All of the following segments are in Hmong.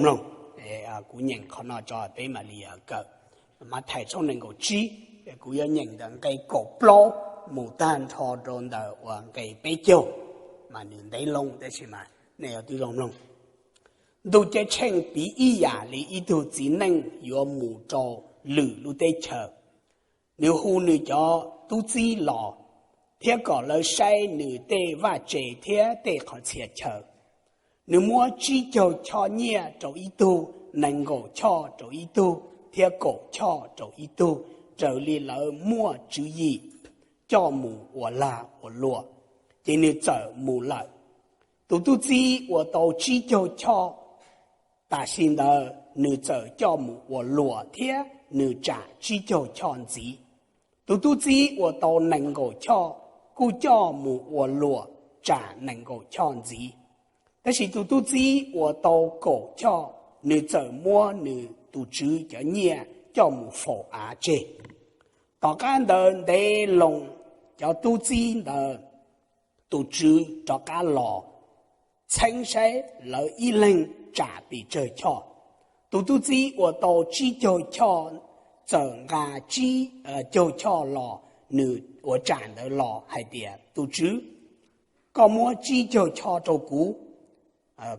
mloog. Kuv nyeem qhov no tso peb mam li kawm. Mathais tshooj nees nkaum tsib, kuv yuav nyeem ntawm nqe kaum plaub mus tag nrho rau ntawm uas nqe peb caug, mas nws ntev loo tab sis mas nej yuav tib zoo mloog. Ntuj ceeb tsheej piv ib yam li ib tug txiv neej yuav mus rau lwm lub teb chaws. Nws hu nws cov tub txib los, thiab kom lawv saib nws tej vaj tse thiab tej qhov txhia chaw. Nws muab tsib caug choj nyiaj rau ib tug, nees nkaum choj rau ib tug, thiab kaum choj rau ib tug, raws li lawv muaj tswv yim coj mus ua lag ua luam, ces nws txawm mus lawm. Tus tub txib uas tau tsib caug choj, tam sim ntawd nws txawm coj mus ua luam thiab nws tsam tsib caug choj ntxiv. Tus tub txib uas tau nees nkaum choj kuj coj mus ua luam tsam nees nkaum choj ntxiv. Tab sis tus tub txib uas tau kaum choj, nws txawm muab nws tus tswv cov nyiaj coj mus faus av tseg. Tom qab ntawd ntev loo, cov tub txib ntawd, tus tswv rov qab los txheeb saib lawv ib leeg tsam pes tsawg choj. Tus tub txib uas tau tsib caug choj txawm nqa tsib caug choj los, nws uas tsam ntawd los hais tias, Tus tswv, koj muab tsib caug choj rau kuv,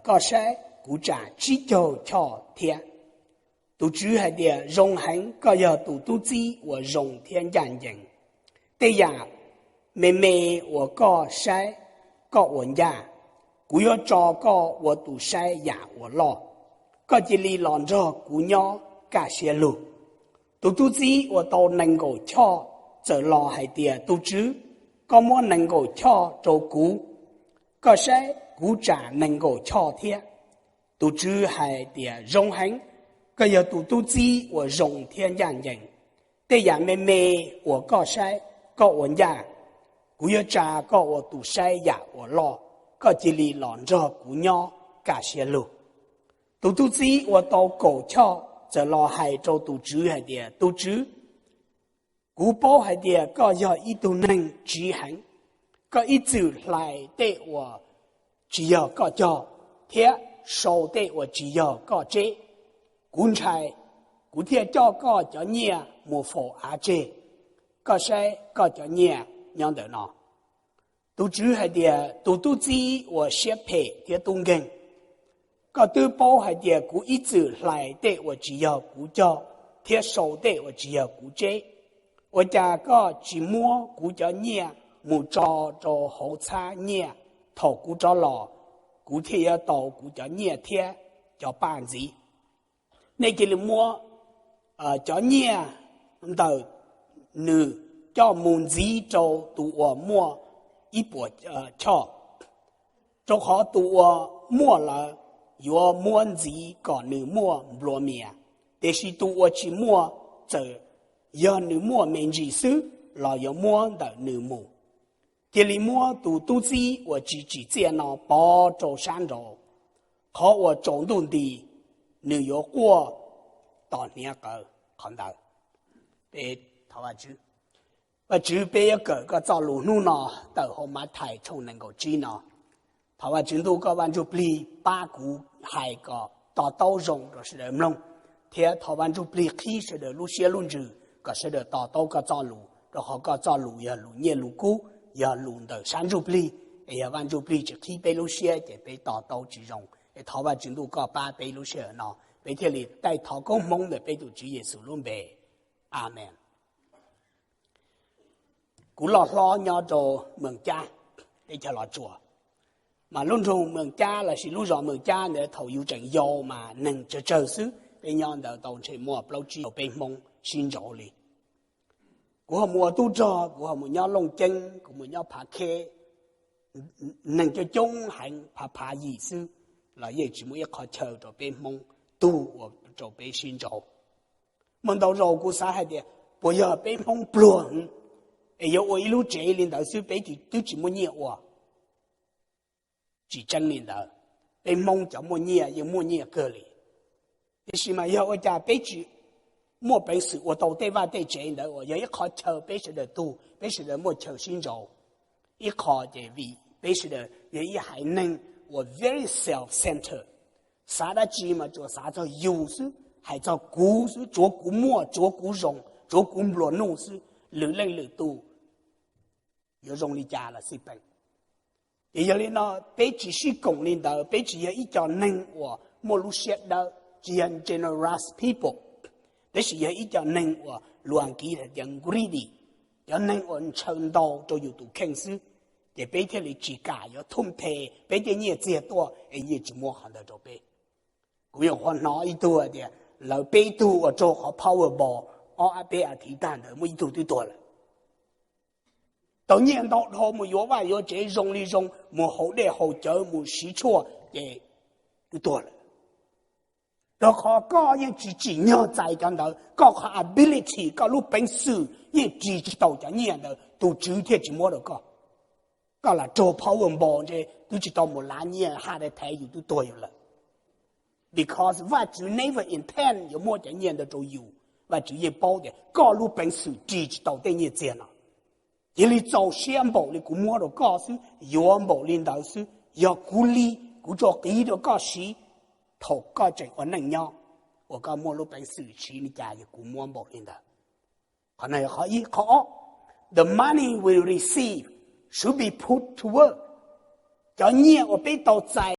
koj saib kuv tsam tsib caug choj thiab. Tus tswv hais tias, Zoo heev, koj yog tus tub txib uas zoo thiab ncaj ncees. Tej yam me me uas koj saib, koj ua ncaj, kuv yuav tso koj ua tus saib yam uas loj. Koj cia li los nrog kuv nyob kaj siab lug. Tus tub txib uas tau nees nkaum choj txawm los hais tias, Tus tswv, koj muab nees nkaum choj rau kuv, koj saib kuv tsam nees nkaum choj thiab. Tus tswv hais tias, Zoo heev, koj yog tus tub txib uas zoo thiab ncaj ncees. Tej yam me me uas koj saib, koj ua ncaj, kuv yuav tsa koj ua tus saib yam uas loj. Koj cia li los nrog kuv nyob kaj siab lug. Tus tub txib uas tau kaum choj txawm los hais rau tus tswv hais tias, Tus tswv, kuv paub hais tias koj yog ib tug neeg tsiv heev. Koj ib txwm hlais tej uas tsis yog koj cog thiab sau tej uas tsis yog koj tseb. Kuv ntshai, kuv thiaj coj koj cov nyiaj mus faus av tseg. Koj saib, koj cov nyiaj nyob ntawm no. Tus tswv hais tias, Tus tub txib uas siab phem thiab tub nkeeg, koj twb paub hais tias kuv ib txwm hlais tej uas tsis yog kuv cog thiab sau tej uas tsis yog kuv tseb. Ua cas koj tsis muab kuv cov nyiaj mus tso rau hauv txhab nyiaj? Thaum kuv rov los, kuv thiaj yuav tau kuv cov nyiaj thiab cov paj ntxiv. Nej cia li muab cov nyiaj ntawm nws coj mus ntxiv rau tus uas muaj ib puas choj, rau qhov tus uas muaj lawm yuav muab ntxiv kom nws muaj nplua mias, tiam sis tus uas tsis muaj, txawm yog nws muaj me ntsis xwb los yuav muab ntawm nws mus. Cia li muab tus tub txib uas tsis tsim txiaj no pov rau sab nraud, qhov uas tsaus ntuj nti, nws yuav quaj tos hniav qawv qhov ntawd. Vajtswv, peb yuav kawm koj txoj lus hnub no tawm hauv Mathais tshooj nees nkaum tsib no. Thov Vajtswv ntuj koj Vaj Ntsujplig pab kuv hais kom to taub zoo rau sawv daws mloog, thiab thov Vaj Ntsujplig qhib sawv daws lub siab lub ntsws kom sawv daws to taub koj txoj lus, rau qhov koj txoj lus yog lus nyiaj lus kub, yog lus ntawm sab ntsuj plig, es yog Vaj Ntsujplig tsis qhib peb lub siab ces peb to taub tsis zoo. Es thov Vajtswv ntuj koj pab peb lub sij hawm no, peb thiaj li taij thov koob hmoov ntawm peb tus Tswv Yexus lub npe. Amees. Kuv loj hlob nyob rau Mees Cab, teb chaws Los Tsuas. Mas lub nroog Mees Cab lossis lub zos Mees Cab ntawd thaum yus tseem yau mas neeg tsawg tsawg xwb, peb nyob ntawd tau ntshe muaj plaub tsib caug peb Hmoob sib ntsauv li. Kuv ho mus ua tub rog, kuv ho mus nyob Looj Ceeb, kuv mus nyob Phav Kheb, neeg coob coob heev, phav phav yim xwb, los yeej tsis muaj ib qhov chaw rau peb Hmoob tug ua rau peb sib ntsauv. Muaj ntau zaus kuv xav hais tias puas yog peb Hmoob pluag heev es yuav ua ib lub tsev li ntawd xwb, peb twb tsis muaj nyiaj ua. Tsis tseeb li ntawd, peb Hmoob cov muaj nyiaj yeej muaj nyiaj kawg li. Tiam sis mas yog ua cas peb tsis muaj peev xwm ua tau tej vaj tej tsev ntawd uas yog ib qhov chaw peb sawv daws tug, peb sawv daws muaj chaw sib ntsauv. Ib qho ces vim peb sawv daws yog ib haiv neeg uas very self-centered, Xav dab tsi mas tsuas xav txog yus xwb, hais txog kuv xwb, tsuav kuv muaj, tsuav kuv zoo, tsuav kuv nplua nuj xwb, lwm leej lwm tus yuav zoo li cas los xij peem. Ces yog li no, peb tsis sib koom li ntawd, peb tsis yog ib co neeg uas muaj lub siab dawb, tsis yog generous people, tab sis yog ib co neeg uas lus Askiv hais tias greedy, cov neeg uas ntshaw ntau rau yus tus kheej xwb, ces peb thiaj li tsis kam yuav thum phe peb tej nyiaj txiag tuaj es yeej tsis muab qhov ntawd rau peb. Kuv nyuam qhuav hnov ib tug hais tias lawv peb tug uas raug qhov Powerball ob peb as thiv tag ntawd muaj ib tug twb tuag lawm. Tau nyiaj ntau dhau mus yuav vaj yuav tsev zoo li zoo, mus haus dej haus cawv mus siv tshuaj ces twb tuag lawm. Rau qhov koj yeej tsis tsim nyog txais cov ntawd, koj qhov ability, koj lub peev xwm yeej ris tsis tau cov nyiaj ntawd, tus tswv thiaj tsis muab rau koj. Koj lam raug Powerball ntshe twb tsis tau mus lav nyiaj, heart attack yus twb tuag yus lawm. Because Vajtswv never intend yuav muab cov nyiaj ntawd rau yus. Vajtswv yeej paub tias koj lub peev xwm ris tsis tau tej nyiaj txiag no. Cia li txaus siab npaum li kuv muab rau koj xwb, yuav npaum li ntawd xwb, yog kuv li kuv tsuas qiv rau koj siv thaum koj tseem ua neej nyob, uas koj muaj lub peev xwm siv li cas yog kuv muab npaum li ntawd. Qhov no yog qhov ib. Qhov ob, the money we receive should be put to work. Cov nyiaj uas peb tau txais